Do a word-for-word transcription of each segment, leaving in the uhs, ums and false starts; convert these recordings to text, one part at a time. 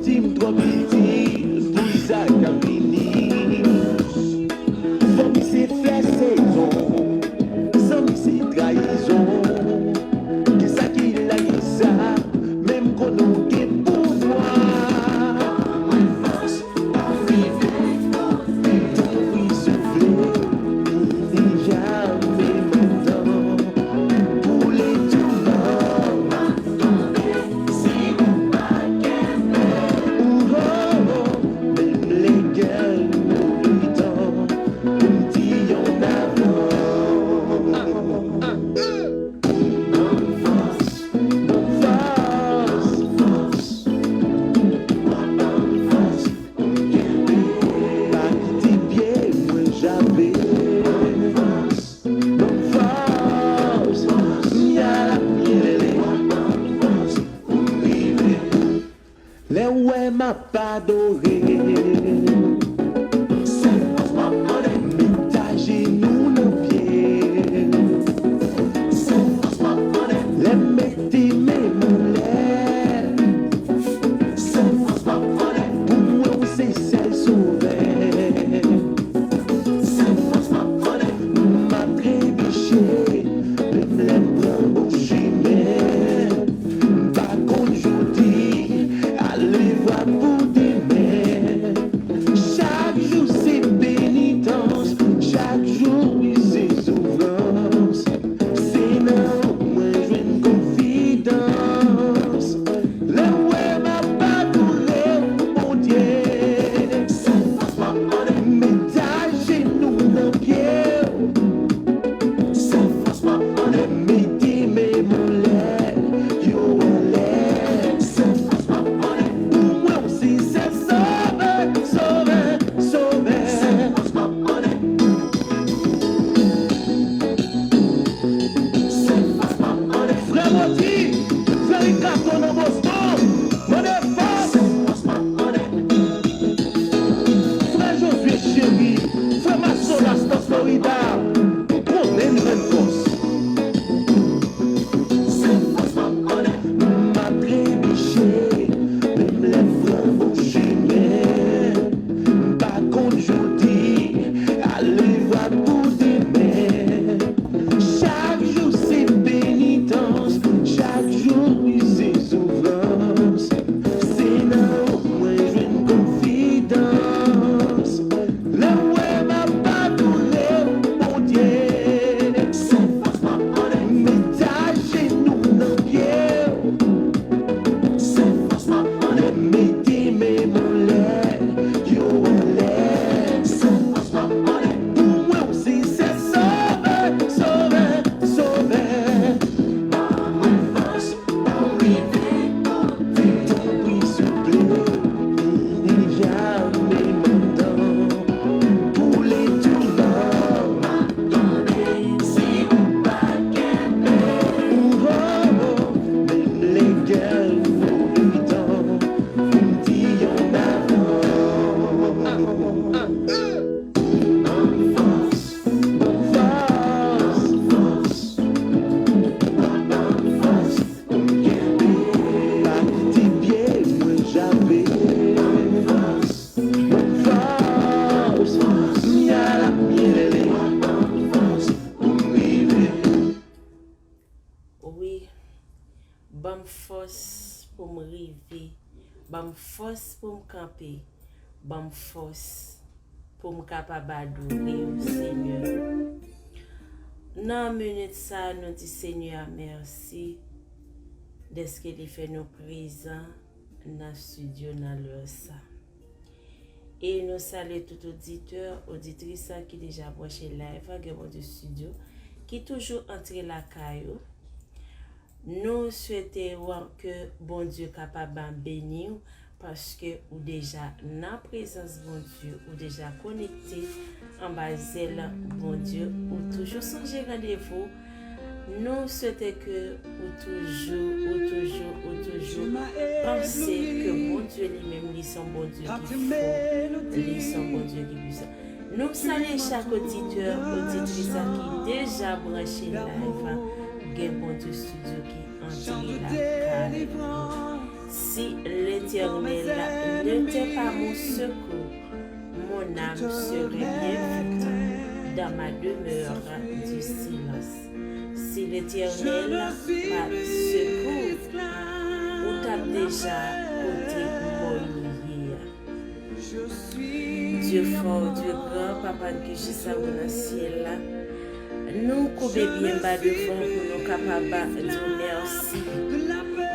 Di m twò piti pou sa k ap vini. Fanmi se flè sezon, zanmi se trayizon. Kisa ki la, kisa, menm konnen w gen pouvwa. Tanpri soufle, li jamè matan pou li tounen. Lè w wè m ap adore, met ajenou nan pye. Lè m mete men m anlè, pou mwen w se sèl sovè. M ap trebiche, menm lè m pran bon chimen. M pa konn jodi, alevwa pou demen. Chak jou se penitans, chak jou se soufrans. Se nan ou mwen jwenn konfidans. Lè w wè m ap adore w, Bondye, met ajenou nan pye w. Mete men m anlè, yo anlè. Pou mwen w se sèl sovè, sovè, sovè. Frè Roti, frè Ricardo nan Boston, mande fòs. Frè Josué Chéry, frè Masolas nan Florida, m konnen n jwenn fòs. M ap trebiche, menm lè m pran bon chimen. M pa konn jodi, alevwa pou demen. Chak jou se penitans, chak jou se soufrans. Se nan ou mwen jwenn konfidans. Lè w wè m ap adore w, Bondye, met ajenou nan pye w. Mete men m anlè, yo anlè. Pou mwen w se sèl sovè, sovè, sovè. Tanpri souple, li jamè matan pou li tounen. Menm lè kè m mouri tan, m di yon avan. Ban m fòs, ban m fòs, ban m fòs pou m kenbe. Pa kite pye mwen chape. Ban m fòs, m al ap rele. Ban m fòs pou m rive. Wi, ban m fòs pou m rive. Ban m fòs pou m kanpe. Ban m fòs pou m kapab adore w, Senyè. Nan minit sa, nou di Senyè a mèsi dèske li fè nou prezan nan estidyo nan lè sa. E nou salye tout oditè, oditris ki deja branche live Gen Bondye Studio, ki toujou antre lakay ou. Nou swete w ke Bondye kapab beni w, paske ou deja nan prezans Bondye, ou deja konekte anba zèl Bondye, ou toujou sonje randevou. Nou swete ke ou toujou, ou toujou, ou toujou panse ke Bondye li menm, li se yon Bondye ki fò, li se yon Bondye ki pwisan. Nou salye chak oditè, oditris ki deja branche live Gen Bondye Studio ki antre lakay ou. Si Letènèl T'es pas mon secours, mon âme serait bien vite dans ma demeure du silence. Si l'Éternel pa sekou, ou t ap deja kote mò yo ye a. Dye fò, Dye gran, Papa ki jis anwo nan syèl la, nou koube pye n ba devan w pou nou kapab di w mèsi.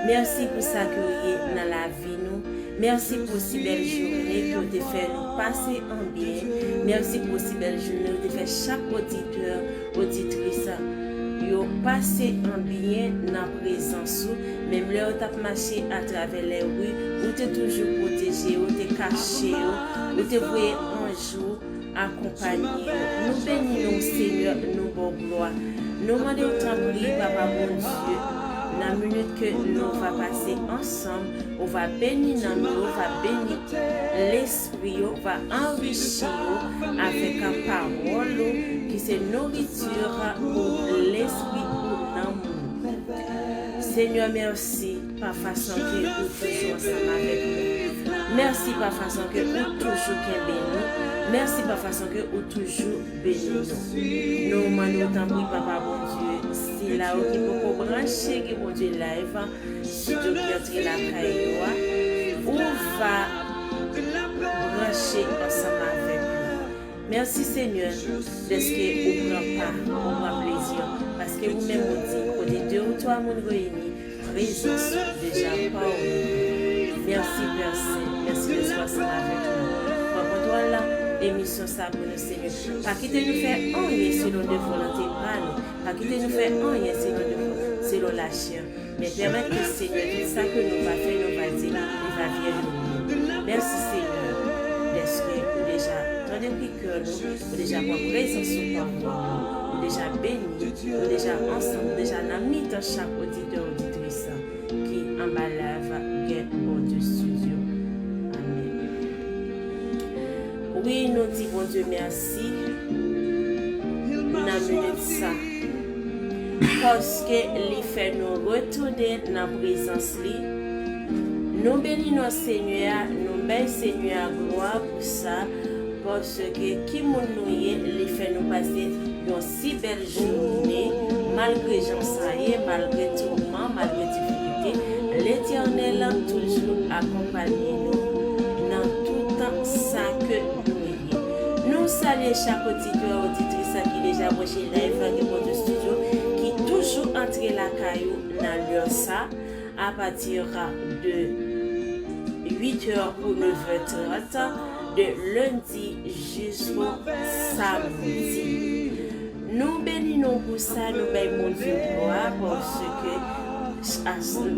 Mèsi pou sa ke w ye nan lavi nou. Mèsi pou si bèl jounen ke w te fè nou pase an byen. Mèsi pou si bèl jounen w te fè chak oditè, oditris yo pase an byen nan prezans ou. Menm lè yo t ap mache atravè lè ri, ou te toujou pwoteje yo, ou te kache yo, ou te voye anj ou akonpanye yo. Nou beni nou, Senyè, nou ba w glwa. Nou mande w tanpri, Papa Bondye, nan minit ke nou va pase ansanm, ou va beni nanm yo, ou va beni lespri yo, ou va anrichi yo avèk pawòl ou ki se nouriti pou lespri ou, nanm ou. Senyè, mèsi pa fason ke ou toujou ansanm avèk nou. Mèsi pa fason ke ou toujou kenbe nou. Mèsi pa fason ke ou toujou beni nou. Nou mande w tanpri, Papa Bondye, sila yo ki poko branche, ki Bondye live, studio ki antre lakay yo a, ou va branche ansanm avèk yo. Mèsi, Senyè, dèske ou pran pa, ou pran plezi, paske ou menm ou di, kote de ou twa moun reyini, prezans ou deja pa ou. Mèsi, Pè Sen, mèsi dèske w ansanm avèk nou. Pran kontwòl la, emisyon sa pou nou, Senyè. Pa kite nou fè anyen selon de volonte pa nou. Pa kite nou fè anyen selon de, selon lachè. Men pèmèt ke, Senyè, tout sa ke nou va fè, nou va di, li va vin nou. Mèsi, Senyè, dèske ou deja tande pri kè nou, ou deja pran prezans ou pawòl nou, ou deja beni, ou deja ansanm, ou deja nan mitan chak oditè, oditris ki anba live gen Bondye studio. Amen. Wi, nou di Bondye mèsi nan minit sa. Paske li fè nou retounen nan prezans li. Nou beni non Senyè a, nou bay Senyè a glwa pou sa, paske ki moun nou ye, li fè nou pase yon si bèl jounen, malgre jan sa ye, malgre touman, malgre difikilte, Letènèl toujou akonpanye nou nan tout sa ke nou ye. Nou salye chak oditè, oditris ki deja branche live la, gen Bondye studio, ki toujou antre lakay ou nan lè sa, apati de uit è pou nèf è trant, de lendi jisko samdi. Nou beni nou pou sa, nou bay Bondye glwa, paske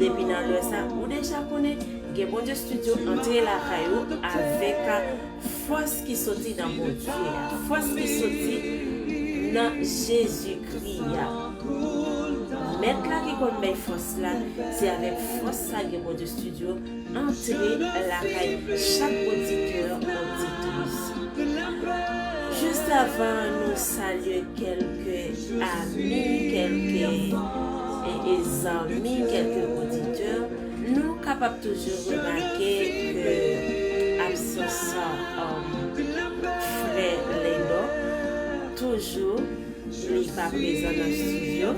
depi nan lè sa, ou deja konnen, gen Bondye studio antre lakay ou avèk fòs ki soti nan Bondye a, fòs ki soti nan Jezikri a. Mèt la ki konn bay fòs la, se avèk fòs sa gen Bondye studio antre lakay chak oditè, oditris. Jis avan nou salye kèlke ami, kèlke e, e zanmi, kèlke oditè, nou kapab toujou remake ke absans, um, frè Lendò toujou li pa prezan nan estidyo.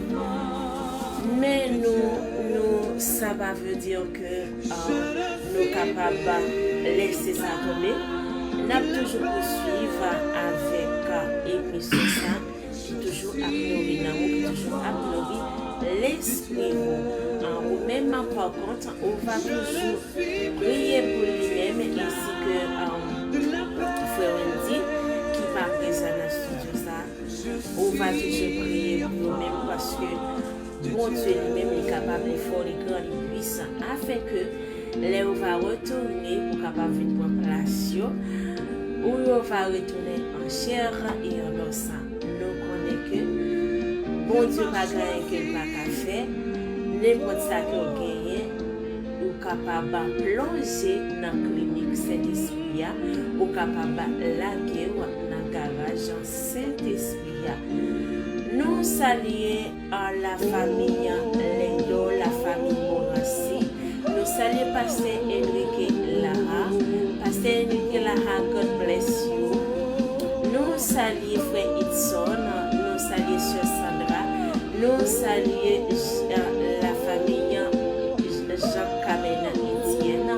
Men nou, nou, sa pa vle di ke, uh, nou kapab lese sa tonbe. N ap toujou pouswiv avèk, uh, emisyon sa ki toujou ap nouri nanm ou, ki toujou ap nouri lespri ou. Uh, ou menm, pa kont, ou va toujou priye pou li menm, ensi ke, um, frè Wendy, ki pa prezan nan estidyo sa. Ou va toujou priye pou yo menm, paske Bondye li menm, li kapab, li fò, li gran, li pwisan, afenke lè yo va retounen, ou kapab vin pran plas yo, ou yo va retounen an chè e an os. Nou konnen ke Bondye pa gen anyen ke l pa ka fè. Nenpòt sa ke w genyen, ou kapab plonje nan klinik Sentespri a, ou kapab lage w nan garaj Sentespri a. Nou salye a lafanmi Lendò, lafanmi Morancy. Nou salye pastè Enrique Lara, God bless you. Nou salye frè Edson, nou salye sè Sandra, nou salye, euh, la famille Jean Carmen Etienne.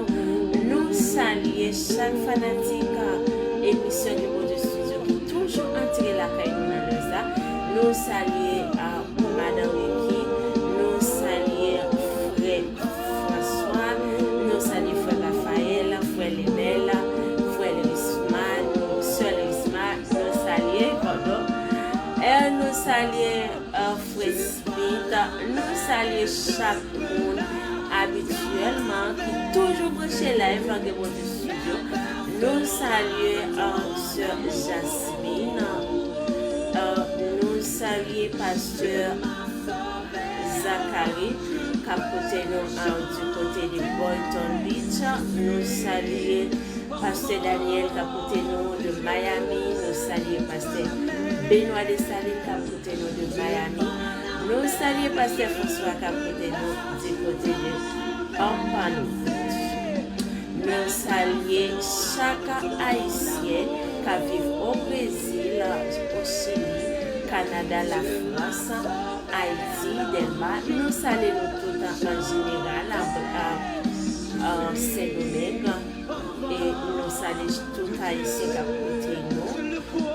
Nou salye chak fanatik, euh, emisyon Gen Bondye Studio ki toujou antre lakay nou nan lè sa. Nou salye, euh, Madan Ricky, nou salye frè François, nou salye frè Raphaël, frè Lenel, frè Lerisma, sè Lerisma, nou salye, padon. E nou salye, euh, frè Smith, nou salye chak moun abityèlman ki toujou branche live la Gen Bondye Studio. Nou salye, euh, sè Jasmine, euh, nou salye pastè Zacharie, k ap koute nou, euh, du côté de Boynton Beach. Nou salye pastè Daniel k ap koute nou de Miami. Nou salye pastè Benoît Dessalines k ap koute nou de Miami. Nou salye pastè François k ap koute nou du côté de Pompano Beach. Nou salye chak Ayisyen k ap viv o Brezil, o Chili, Kanada, Lafrans, Ayiti, Dèlma. Nou salye nou tout an jeneral, a, a, a Sendomeng. E nou salye tout Ayisyen k ap koute nou,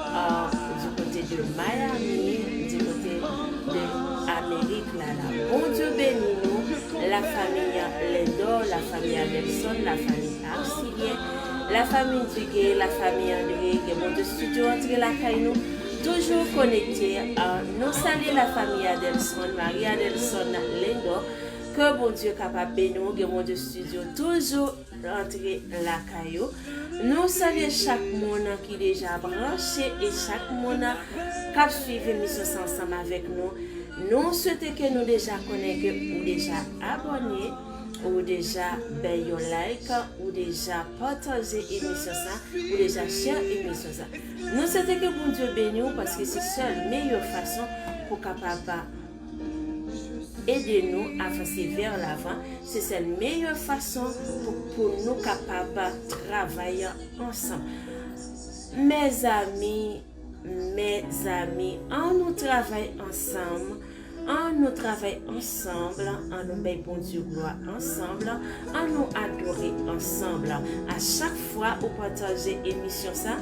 a, du côté de Miami, du côté de Amerik la, la. Bondye beni nou, la famille Lindor, la famille Adelson, la famille Arcilien, la famille Duguay, la famille André, Gen Bondye Studio antre lakay nou. Toujou konekte, a, nou salye la famille Adelson, Marie Adelson, Lindor. Ke Bondye kapab beni w, Gen Bondye Studio toujou antre lakay ou. Nou salye chak moun ki deja branche e chak moun k ap swiv emisyon sa ansanm avèk nou. Nou swete ke nou deja konnen ke ou deja abòne, ou deja bay yon like, ou deja pataje emisyon sa, ou deja share emisyon sa. Nou swete ke Bondye beni w, paske se sèl meyè fason pou kapab ede nou avanse vè lavan. Se sèl meyè fason pou, pou nou kapab travay ansanm. Mezanmi, mezanmi, ann nou travay ansanm, ann nou travay ansanm, ann nou bay Bondye glwa ansanm, ann nou adore ansanm. A chak fwa ou pataje emisyon sa,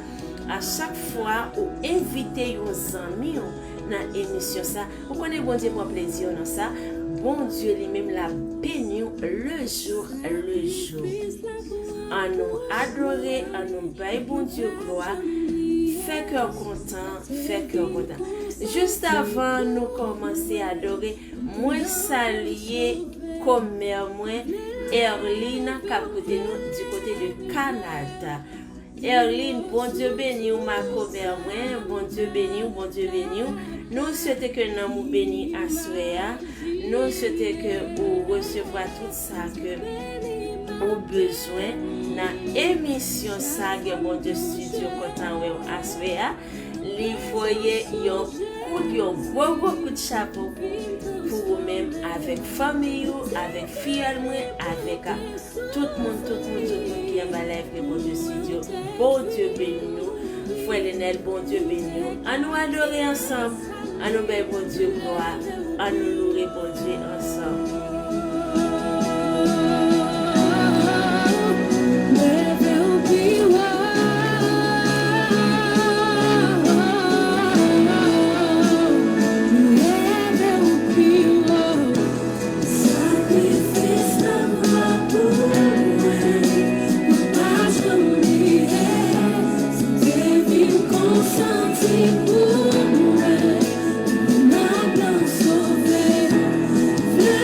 a chak fwa ou envite yon zanmi w nan emisyon sa, ou konnen Bondye pran plezi nan sa. Bondye li menm l ap beni w le jour le jour. Ann nou adore, ann nou bay Bondye glwa, fè kè kontan, fè kè kontan. Jis avan nou kòmanse adore, mwen salye kòmè mwen, Erline, k ap koute nou du côté de Canada. Erline, Bondye beni w, makomè mwen, Bondye beni w, Bondye beni w. Nou swete ke nanm ou beni aswè a. Nou swete ke ou resevwa tout sa ke ou bezwen nan emisyon sa, Gen Bondye Studio kontan wè w aswè a. Li voye yon kout, yon gwo, gwo kout chapo pou, pou ou menm, avèk fanmiy ou, avèk fiyèl mwen, avèk, a, tout moun, tout moun, tout moun ki anba live Gen Bondye Studio. Bondye beni nou. Frè Lenel, Bondye beni w. Ann nou adore ansanm. Ann nou bay Bondye glwa. Ann nou loure Bondye ansanm. Leve w pi wo. Leve w pi wo. Sakrifis la pou mwen, mwen pa janm bliye. Sa w te vin konsanti pou mwen, nan plan sove. Vle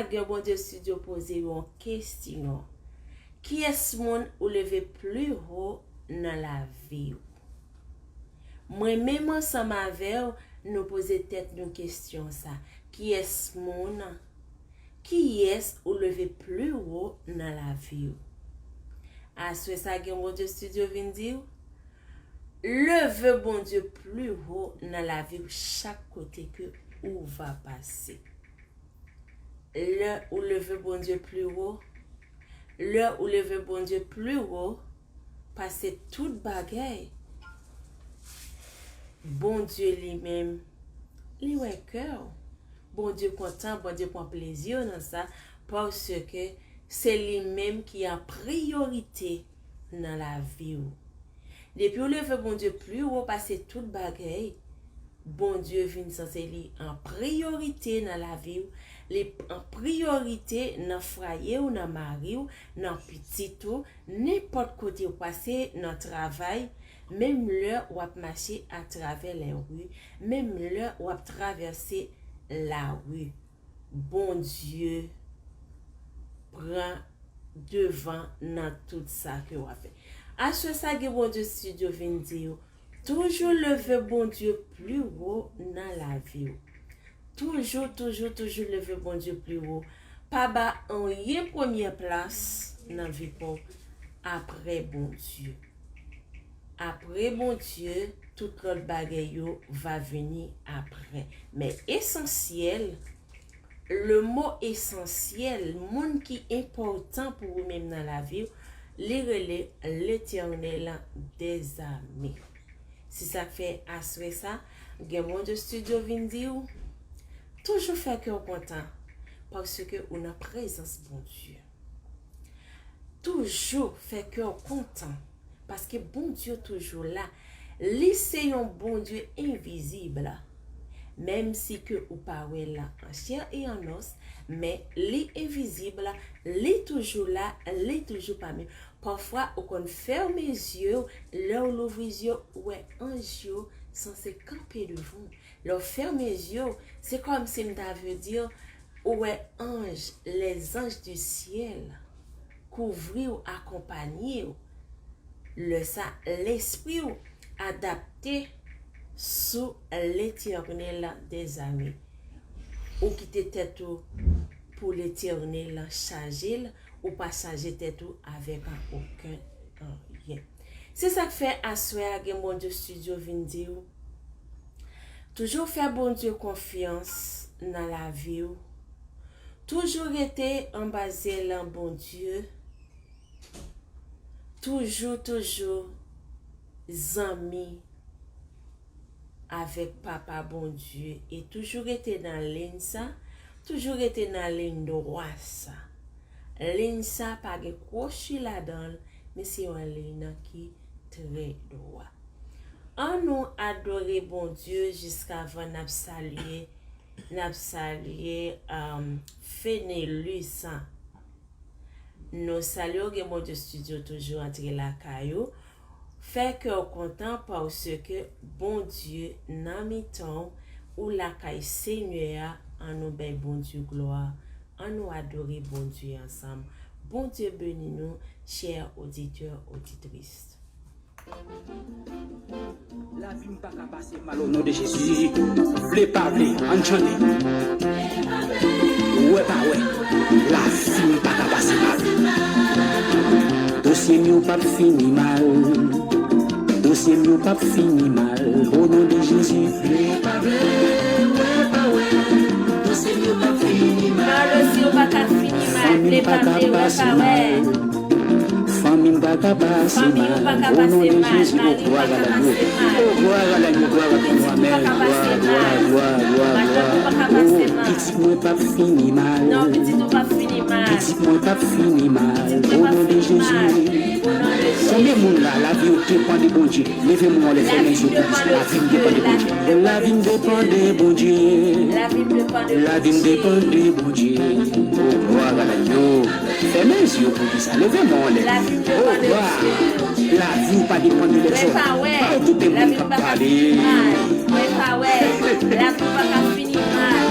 Gen Bondye Studio poze yon kesyon. Kiyès moun ou leve pli wo nan lavi w? Mwen menm ansanm avè w, nou poze tèt nou kesyon sa. Kiyès moun? Kiyès ou leve pli wo nan lavi w? Aswè sa gen Bondye Studio vin di w, leve Bondye pli wo nan lavi w chak kote ke ou va pase. Lè ou leve Bondye pli wo, lè ou leve Bondye pli wo pase tout bagay, Bondye li menm, li wè kè w. Bondye kontan, Bondye pran plezi nan sa, paske se li menm ki an priyorite nan lavi w. Depi w leve Bondye pli wo pase tout bagay, Bondye vin sanse li an priyorite nan lavi w, li an priyorite nan fwaye w, nan mari w, nan pitit ou, nenpòt kote w pase, nan travay, menm lè w ap mache atravè lè ri, menm lè w ap travèse lari. Bondye pran devan nan tout sa ke w ap fè. Aswè sa gen Bondye Studio vin di w, toujou leve Bondye pli wo nan lavi w. Toujou, toujou, toujou leve Bondye pli wo. Pa ba anyen premyè plas nan vi pa w apre Bondye. Apre Bondye, tout lòt bagay yo va vini apre. Men esansyèl, le mo esansyèl, moun ki enpòtan pou ou menm nan lavi w, li rele Letènèl dèzame. Se sa k fè aswè sa, gen Bondye Studio vin di w, toujou fè kè w kontan, paske ou nan prezans Bondye. Toujou fè kè w kontan, paske Bondye toujou la. Li se yon Bondye envizib. Menm si ke ou pa wè l an chè e an os, men li envizib, li toujou la, li toujou pami. Pafwa, ou konn fèmen zye w, lè w louvri zye w, ou wè anj yo sanse kanpe devan w. Lè w fèmen zye w, se kòmsi m ta vle di, ou wè anj, les anges du ciel, kouvri w, akonpanye w. Lè sa, lespri w adapte sou Letènèl dèzame. Ou kite tèt ou pou Letènèl chaje l, ou pa chaje tèt ou avèk okenn anyen. Se sa k fè aswè a gen Bondye Studio vin di w, toujou fè Bondye konfyans nan lavi w. Toujou rete anba zèl an Bondye. Toujou, toujou zanmi avèk Papa Bondye e toujou rete nan liy sa, toujou rete nan liy dwa sa. Liy sa pa gen kwochi ladan l, men se yon liy nan ki trè dwa. Annou adore Bondye jiskavan n ap salye, n ap salye, um, Fenelus. Nou salye w, gen Bondye Studio toujou antre lakay ou. Fè kè w kontan paske Bondye nan mitan w, ou lakay Senyè a, annou bay Bondye glwa, annou adore Bondye ansanm. Bondye beni nou, chè oditè, oditris. Lavi m pa ka pase mal, o non de Jezi. Vle pa vle, ann chante. Wè pa wè, lavi m pa ka pase mal. Dosye m yo p ap fini mal. Dosye m yo p ap fini mal, o non de Jezi. Vle pa vle, wè pa wè, dosye m yo p ap fini mal. Fanmi m pa ka pase mal. Fanmi m pa ka pase mal. O non de Jezi, o glwa a Lagno. O glwa a Lagno, glwa a Lagno, amèn. Glwa, glwa, glwa, glwa, glwa. O, pitit mwen p ap fini mal. Pitit mwen p ap fini mal. O non de Jezi. Konbyen moun la, lavi yo depann de Bondye? Leve men w anlè, fèmen zye w pou di sa. Lavi m depann de Bondye. Lavi m depann de Bondye. Lavi m depann de Bondye. O glwa a Lagno. Fèmen zye w pou di sa. Leve men w anlè. O glwa. Lavi w pa depann de lèzòt. Pa okipe moun k ap pale. Mwen pa wè. Lavi m pa ka fini mal.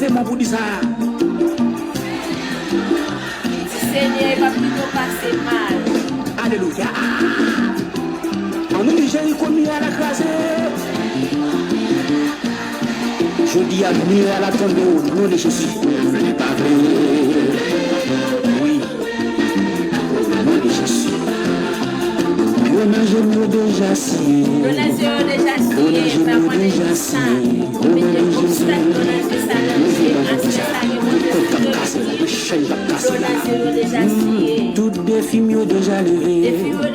Se mwen pou di sa. Senyè, e pa pito pase mal. Alelouya. Annou di Jeriko mi a la kraze. Jodi a, mi a la tonbe o non de Jezi. Vle pa vle. Wi. O non de Jezi. Yo nan je m yo deja siye. Yo nan je m yo deja siye. Yo nan je m yo deja siye. Yo nan je m yo deja siye. Yo nan je m yo deja siye. Tout kòd k ap kase la, tout chenn k ap kase la. Hmm, tout defi m yo deja leve. Tout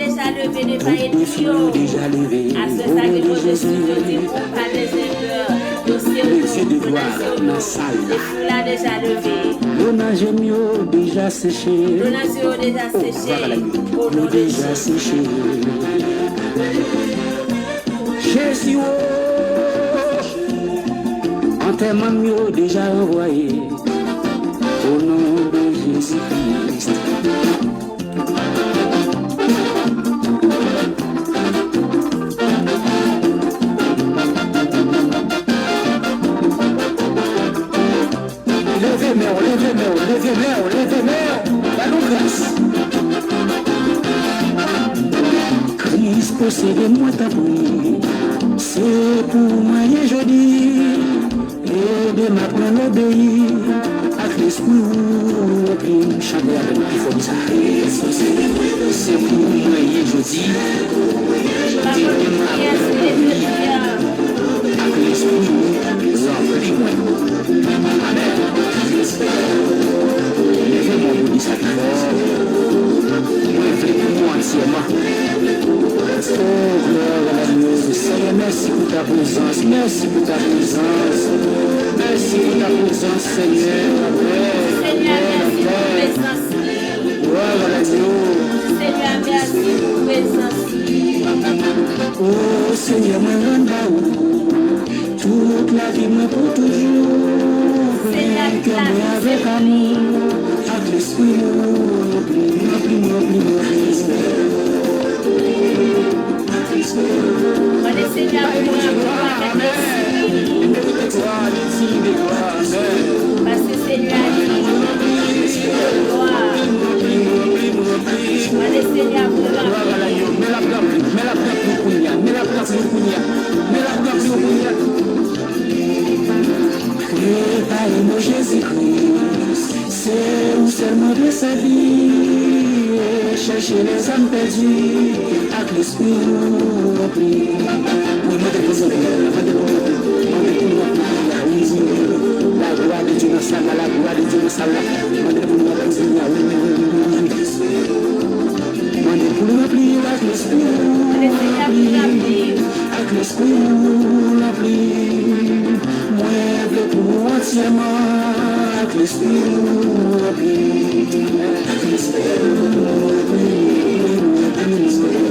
defi m yo deja leve. Aswè sa gen Bondye sou yo di ou pa bezwen pè. Yo se ou. Bondye de glwa nan sal la. Defi w la deja leve. Dlo nan je m yo deja seche. Dlo nan je w yo deja seche. O non de Jezi. Jezi o, antèman m yo deja ranvwaye. O non de Jezi Kris. Leve men w, leve men w, leve men w, leve men w. Ba nou gras. Kris posede mwen tanpri. Se pou mwen ye jodi. Ede m aprann obeyi. Ak lespri ou ranpli m. Chante avè m pi fò ki sa. Se pou mwen ye jodi. Ede m aprann obeyi. Ak lespri ou ranpli mwen. Amèn. Leve men w pou di sa pi fò. Mwen vle pou mwen antyèman. O, glwa a Dye. Senyè, mèsi pou ta prezans. Mèsi pou ta prezans. Mèsi pou ta prezans, Senyè. Amèn. Senyè, mèsi pou prezans. Glwa a Dye. Senyè, mèsi pou prezans. O, Senyè, mwen rann ba ou. Tout lavi mwen pou toujou. Senyè, tout lavi se pou ou. Ak lespri ou, ranpli m, ranpli m, ranpli m, ranpli m. Mande Senyè pou ranpli w avèk lespri. Li merite glwa, li diy de glwa. Amèn. Paske Senyè a diy de glwa. Mande Senyè pou ranpli. Men l ap ranpli, men l ap ranpli kounye a, men l ap ranpli kounye a, men l ap ranpli kounye a. Prepare m, o Jezi Kris, se ou sèl mwen vle sèvi. E chèche lèzòm pèdi ak lespri ou ranpli. Wi, mande pou nou, mande pou nou, mande pou nou, wi, wi, wi. La glwa de Dye nan sal la, la glwa de Dye nan sal la. Mande pou nou, wi, wi, wi, wi. Mande pou l ranpli w ak lespri ou, ranpli ak lespri ou, ranpli. Mwen vle pou ou antyèman ak lespri ou, ranpli. Ak lespri ou, ranpli. Ranpli, ranpli,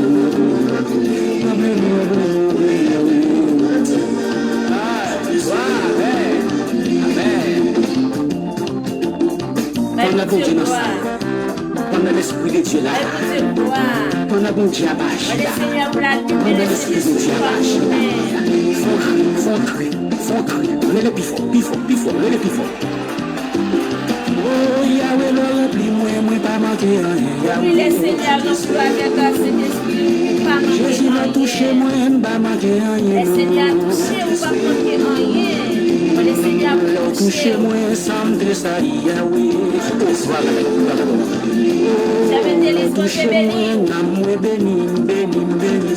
ranpli, ranpli. Ah, amèn. Amèn. Pandan Bondye nan sal la. Pandan Lespri de Dye la. Pandan Bondye ap aji la. Pandan Lespri de Dye ap aji la. Fon kri, fon kri, fon kri. Rele pi fò, pi fò, pi fò, rele pi fò. O Yawe, lè w ranpli mwen, mwen pa manke anyen, Yawe. Wi, lè Senyè a ranpli w avèk Sentespri, ou pa manke anyen. Jezi, lè w touche mwen, m pa manke anyen, non. Lè Senyè a touche w, ou pa manke anyen. Mande Senyè a pou touche w. Lè w touche mwen, sa m tresayi, Yawe. O, Bondye beni, Bondye beni.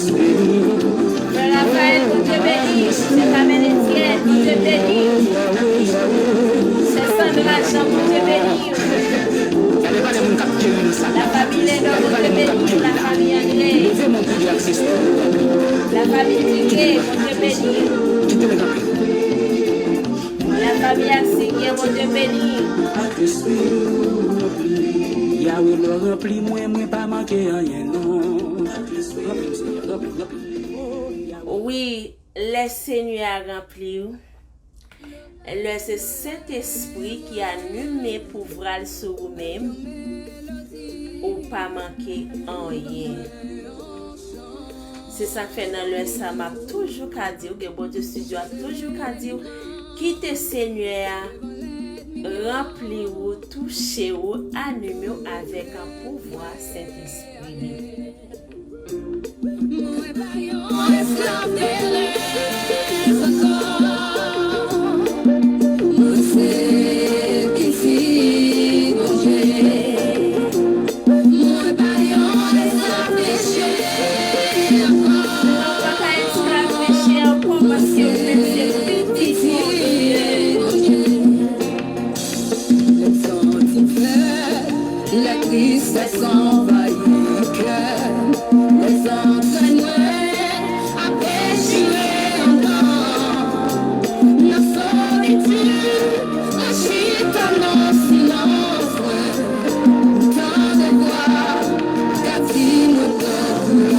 Frè Rafael, Bondye beni, Bondye beni. Frè Rafael, Bondye beni. Sè Carmen Etienne, Bondye beni. Sè Sandra Jean, Bondye beni. Gade, pa de moun k ap geri nan sal la. Lafanmi Lenor, Bondye beni. Lafanmi André. Leve men w pou di ak Jezi. Lafanmi Tige, Bondye beni. Kite l ranpli. Lafanmi Aksige, Bondye beni. Yawe, lè w ranpli mwen, mwen pa manke anyen, non. Ranpli m, Senyè, ranpli, ranpli. Wi, lè Senyè a ranpli w, lè se Sentespri ki anime pouvwa l sou ou menm, ou pa manke anyen. Se sa k fè nan lè sa a m ap toujou ka di w, gen Bondye studio ap toujou ka di w, kite Senyè a Ranpli w, touche w, anime w avèk pouvwa Sentespri li.